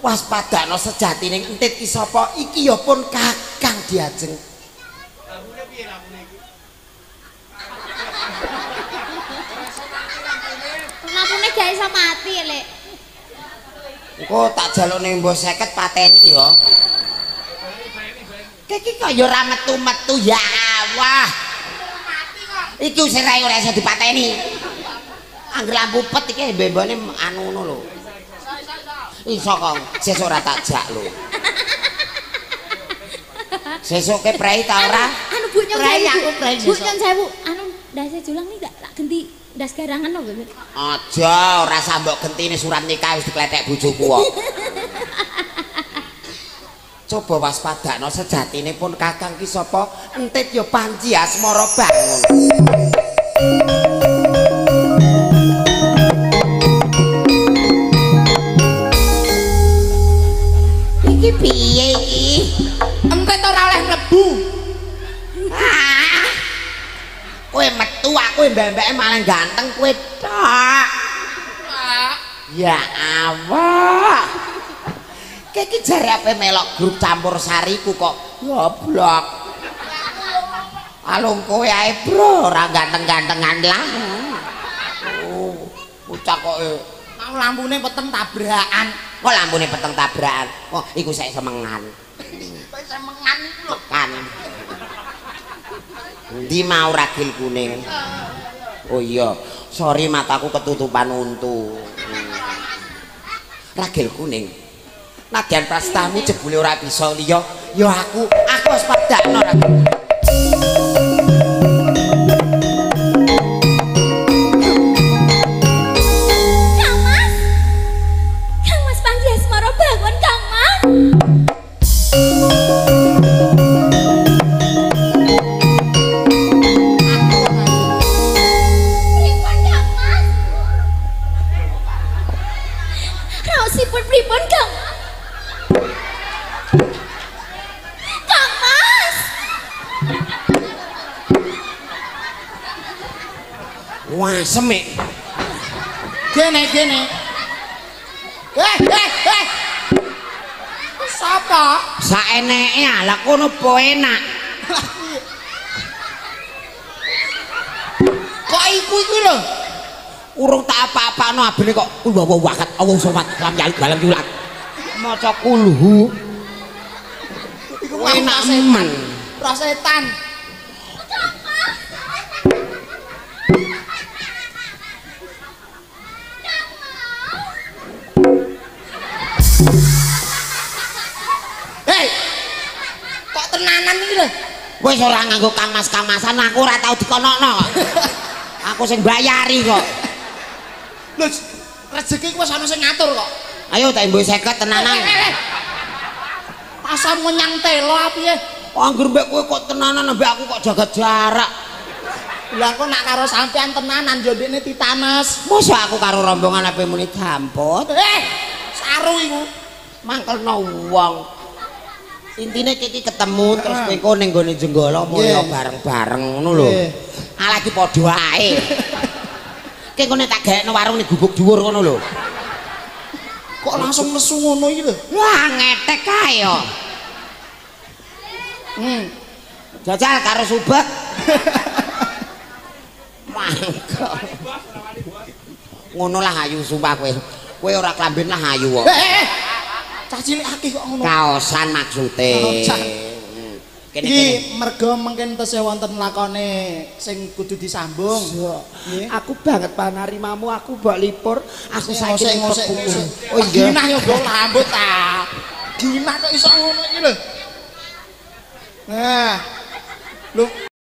Waspadakno sejatine entit ki sapa? Iki ya pun Kakang Diajeng. Lambune piye lambune iki? Lampune gak iso mati, Lek. Engko tak jalukne mbok 50 pateni ya. Iki kok ya ora metu-metu ya Allah. Iki usirae ora iso dipateni. Angger lampu pet iki mbembone anu ngono lho. Iso kok sesuk ora tak jak lho. Sesuke prei ta ora? Anu Bu nyun Prei sewu. aku prei Bu sesuk. nyun sewu. Anu ndase julang iki tak genti ndas garangan lho, Bu. Aja ora usah mbok gentine surat nikah wis diklethek bojoku kok. Coba waspadakno sejatine pun Kakang ki sapa? Entit ya Panji Asmara Bangun. Iki piye iki? Entit ora oleh mlebu. Ah. Kowe metu aku mbek-mbeke malah ganteng kowe tok. Ya Allah. Iki jare ape melok grup campur sariku kok goblok. Alung kowe ae bro, ora ganteng-gantengan lah. Oh, bocah kok mau lampune peteng tabrakan. Kok lampune peteng tabrakan? Oh, iku sek semengan. Kok semengan iku lho. Mekan. Endi mau ragil kuning? Oh iya, sorry mataku ketutupan untu. Ragil kuning. Nadyan prastamu jebule ora bisa liya, ya aku waspadakno ragil. Kang Mas. Kang Mas Panji Asmara Bangun, Kang Mas. Pripun Kang Mas? Raosipun pripun Kang Mas? Kang Mas. Wah, semik. Gene gene. Eh eh eh. Sapa? Saeneke ala kono po enak. Kok iku iku lho? Urung tak apa-apakno abene kok kul wa wakat Allah somat lam yalid walam yulad. Maca kulhu. Iku enak men. Roh setan. Hei. Kok tenanan iki lho? Wis ora nganggo kamas-kamasan, aku ora tau dikonokno. Aku sing bayari kok. Lho, rezeki ku wis ana sing ngatur kok. Ayo tak imbuh 50 tenanan. Pasam ngenyang telo piye? Angger mbek kowe kok tenanan mbek aku kok jaga jarak. Lah kok nak karo sampean tenanan yo ndekne titanes. Mosok aku karo rombongan ape muni dampot. Eh, saru iku. Mangkelno wong. Intine iki ketemu terus kowe engko ning gone Jenggala mulya bareng-bareng ngono lho. Alah iki padha ae. Ki engko nek tak gaekno warung ning gubuk dhuwur ngono lho. Kok langsung nesu ngono iki lho? Wah, ngetek kae yo. Jajal karo subek. Mangkel. Ngono lah ayu sumpah kowe. Kowe ora klamben lah ayu kok. Cah cilik akeh kok ngono. Kaosan maksude. Kene iki merga mengken tesih wonten lakone sing kudu disambung. Nggih. Aku banget panarimamu, aku mbok lipur, aku saiki ngosek. Oh iya. Ginah yo nggo lambut ta. Ginah kok iso ngono iki lho. Nah. Lho.